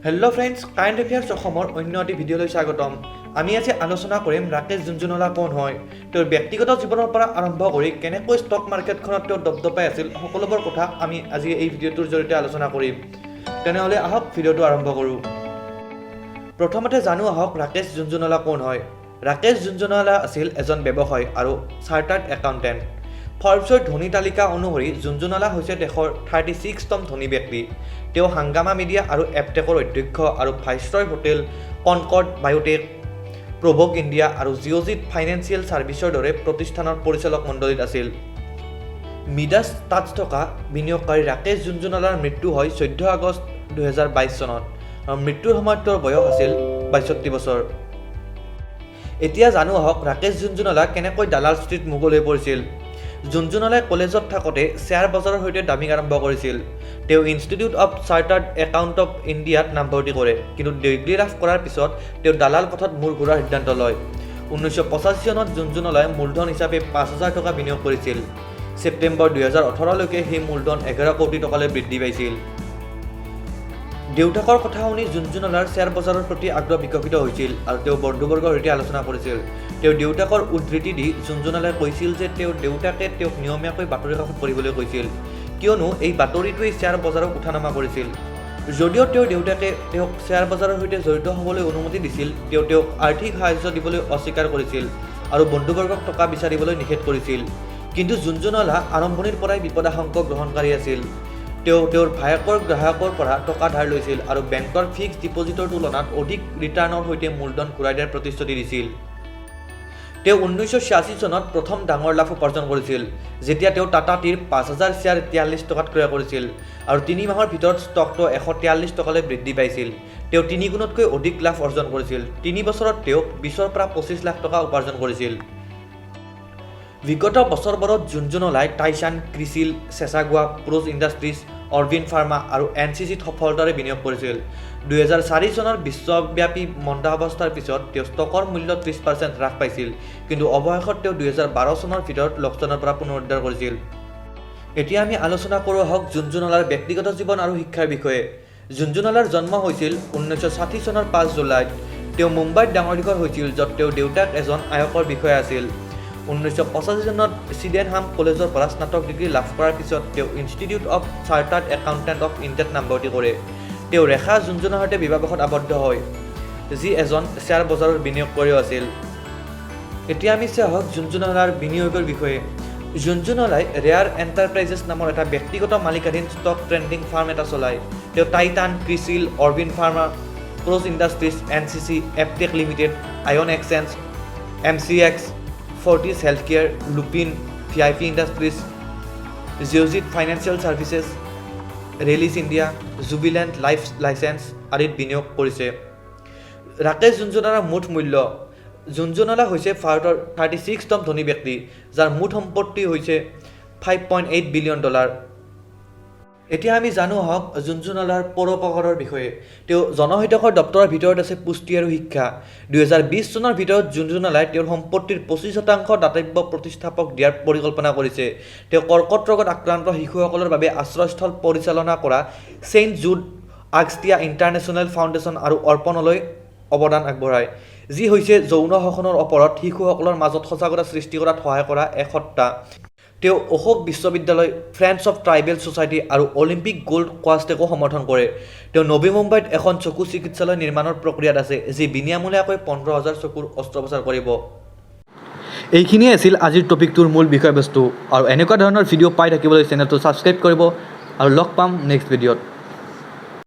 Hello' friends, current affairs অসমৰ অন্য এটি ভিডিঅ'লৈ স্বাগতম। আমি আজি আলোচনা কৰিম ৰাকেশ ঝুনঝুনৱালা কোন হয়, তেওঁৰ ব্যক্তিগত জীৱনৰ পৰা আৰম্ভ কৰি কেনেকৈ ষ্টক মাৰ্কেটখনত তেওঁ দপদপাই আছিল, সকলোবোৰ কথা আমি আজি এই ভিডিঅ'টোৰ জৰিয়তে আলোচনা কৰিম। তেনেহ'লে আহক, ভিডিঅ'টো আৰম্ভ কৰোঁ। প্ৰথমতে জানো আহক ৰাকেশ ঝুনঝুনৱালা কোন হয়। ৰাকেশ ঝুনঝুনৱালা আছিল এজন ব্যৱসায়ী আৰু চাৰ্টাৰ্ড একাউণ্টেণ্ট। ফৰ্বছৰ ধনী তালিকা অনুসৰি ঝুনঝুনৱালা হৈছে দেশৰ 36তম ধনী ব্যক্তি। তেওঁ হাংগামা মিডিয়া আৰু এপটেকৰ অধ্যক্ষ আৰু Viceroy hotel, Concord biotech, Provogue India আৰু জিঅ'জিত ফাইনেন্সিয়েল ছাৰ্ভিচৰ দৰে প্ৰতিষ্ঠানৰ পৰিচালক মণ্ডলীত আছিল। মিডাছ টাচ থকা বিনিয়োগকাৰী ৰাকেশ ঝুনঝুনৱালাৰ মৃত্যু হয় 14 আগষ্ট 2022 চনত আৰু মৃত্যুৰ সময়ত তেওঁৰ বয়স আছিল 62 বছৰ। এতিয়া জানো আহক ৰাকেশ ঝুনঝুনৱালা কেনেকৈ দালাল ষ্ট্ৰীট মোগল হৈ পৰিছিল। ঝুনঝুনৱালাই কলেজত থাকোঁতে শ্বেয়াৰ বজাৰৰ সৈতে ডাবিং আৰম্ভ কৰিছিল। তেওঁ Institute of Chartered Account of ইণ্ডিয়াত নামভৰ্তি কৰে, কিন্তু ডিগ্ৰী লাভ কৰাৰ পিছত তেওঁ দালাল পথত মূৰ ঘূৰাৰ সিদ্ধান্ত লয়। 1985 চনত ঝুনঝুনৱালাই মূলধন হিচাপে 5000 টকা বিনিয়োগ কৰিছিল। ছেপ্টেম্বৰ 2018লৈকে সেই মূলধন 11 কোটি টকালৈ বৃদ্ধি পাইছিল। দেউতাকৰ কথা শুনি ঝুনঝুনৱালাৰ শ্বেয়াৰ বজাৰৰ প্ৰতি আগ্ৰহ বিকশিত হৈছিল আৰু তেওঁ বন্ধুবৰ্গৰ সৈতে আলোচনা কৰিছিল। তেওঁৰ দেউতাকৰ উদ্ধৃতি দি ঝুনঝুনৱালাই কৈছিল যে তেওঁৰ দেউতাকে তেওঁক নিয়মীয়াকৈ বাতৰি কাকত পঢ়িবলৈ কৈছিল, কিয়নো এই বাতৰিটোৱেই শ্বেয়াৰ বজাৰক উঠা নমা কৰিছিল। যদিও তেওঁৰ দেউতাকে তেওঁক শ্বেয়াৰ বজাৰৰ সৈতে জড়িত হ'বলৈ অনুমতি দিছিল, তেওঁ তেওঁক আৰ্থিক সাহায্য দিবলৈ অস্বীকাৰ কৰিছিল আৰু বন্ধুবৰ্গক টকা বিচাৰিবলৈ নিষেধ কৰিছিল। কিন্তু ঝুনঝুনৱালা আৰম্ভণিৰ পৰাই বিপদাশংকা গ্ৰহণকাৰী আছিল। তেওঁ তেওঁৰ ভায়েকৰ গ্ৰাহকৰ পৰা টকা ধাৰ লৈছিল আৰু বেংকৰ ফিক্সড ডিপ'জিটৰ তুলনাত অধিক ৰিটাৰ্ণৰ সৈতে মূলধন ঘূৰাই দিয়াৰ প্ৰতিশ্ৰুতি দিছিল। তেওঁ 1986 চনত প্ৰথম ডাঙৰ লাভ উপাৰ্জন কৰিছিল, যেতিয়া তেওঁ টাটা টিৰ 5000 শ্বেয়াৰ 43 টকাত ক্ৰয় কৰিছিল আৰু 3 মাহৰ ভিতৰত ষ্টকটো 143 টকালৈ বৃদ্ধি পাইছিল। তেওঁ তিনিগুণতকৈ অধিক লাভ অৰ্জন কৰিছিল। 3 বছৰত তেওঁ 20ৰ পৰা 25 লাখ টকা উপাৰ্জন কৰিছিল। বিগত বছৰবোৰত ঝুনঝুনৱালাই Titan, CRISIL, চেচাগুৱা, প্ৰোজ industries, Arvind pharma আৰু এনচিচিত সফলতাৰে বিনিয়োগ কৰিছিল। 2004 চনৰ বিশ্বব্যাপী মন্দাৱস্থাৰ পিছত তেওঁ ষ্টকৰ মূল্য 30% হ্ৰাস পাইছিল, কিন্তু অৱশেষত তেওঁ 2012 চনৰ ভিতৰত লোকচানৰ পৰা পুনৰুদ্ধাৰ কৰিছিল। এতিয়া আমি আলোচনা কৰোঁ আহক ঝুনঝুনৱালাৰ ব্যক্তিগত জীৱন আৰু শিক্ষাৰ বিষয়ে। ঝুনঝুনৱালাৰ জন্ম হৈছিল 1960 চনৰ 5 জুলাইত। তেওঁ মুম্বাইত ডাঙৰ দীঘল হৈছিল, য'ত তেওঁৰ দেউতাক এজন আয়কৰ বিষয়া আছিল। 1985 চনত চিডেনহাম কলেজৰ পৰা স্নাতক ডিগ্ৰী লাভ কৰাৰ পিছত তেওঁ Institute of Chartered Accountant of ইণ্ডিয়াত নামভৰ্তি কৰে। তেওঁ ৰেখা ঝুনঝুনৱালাৰ সৈতে বিবাহপাশত আবদ্ধ হয়, যি এজন শ্বেয়াৰ বজাৰৰ বিনিয়োগকাৰীও আছিল। এতিয়া আমি চাওঁ আহক ঝুনঝুনৱালাৰ বিনিয়োগৰ বিষয়ে। ঝুনঝুনৱালাই ৰেয়াৰ এণ্টাৰপ্ৰাইজেছ নামৰ এটা ব্যক্তিগত মালিকাধীন ষ্টক ট্ৰেডিং ফাৰ্ম এটা চলায়। তেওঁ Titan, Crisil, Aurobindo pharma, Praj industries, NCC, Aptech limited, Ion exchange, MCX, Fortis health care, Lupin, VIP industries, Geojit financial services, Rallis India, Jubilant life sciences আদিত বিনিয়োগ কৰিছে। ৰাকেশ ঝুনঝুনৱালাৰ মুঠ মূল্য। ঝুনঝুনৱালা হৈছে ভাৰতৰ 36তম ধনী ব্যক্তি, যাৰ মুঠ সম্পত্তি হৈছে $5.8 billion। এতিয়া আমি জানো আহক ঝুনঝুনৱালাৰ পৰোপকাৰৰ বিষয়ে। তেওঁ জনহিতকৰ দপ্তৰৰ ভিতৰত আছে পুষ্টি আৰু শিক্ষা। 2020 চনৰ ভিতৰত ঝুনঝুনৱালাই তেওঁৰ সম্পত্তিৰ 25% দাতব্য প্ৰতিষ্ঠানক দিয়াৰ পৰিকল্পনা কৰিছে। তেওঁ কৰ্কট ৰোগত আক্ৰান্ত শিশুসকলৰ বাবে আশ্ৰয়স্থল পৰিচালনা কৰা ছেইণ্ট জুড আগষ্টিয়া ইণ্টাৰনেশ্যনেল ফাউণ্ডেশ্যন আৰু অৰ্পণলৈ অৱদান আগবঢ়ায়, যি হৈছে যৌন শোষণৰ ওপৰত শিশুসকলৰ মাজত সজাগতা সৃষ্টি কৰাত সহায় কৰা এক সত্তা। তেওঁ অশোক বিশ্ববিদ্যালয়, ফ্ৰেণ্ডছ অফ ট্ৰাইবেল ছ'চাইটি আৰু অলিম্পিক গোল্ড কোৱাষ্টেকো সমৰ্থন কৰে। তেওঁ নৱী মুম্বাইত এখন চকু চিকিৎসালয় নিৰ্মাণৰ প্ৰক্ৰিয়াত আছে, যি বিনামূলীয়াকৈ 15,000 চকুৰ অস্ত্ৰোপচাৰ কৰিব। এইখিনিয়ে আছিল আজিৰ টপিকটোৰ মূল বিষয়বস্তু আৰু এনেকুৱা ধৰণৰ ভিডিঅ' পাই থাকিবলৈ চেনেলটো ছাবস্ক্ৰাইব কৰিব আৰু লগ পাম নেক্সট ভিডিঅ'ত।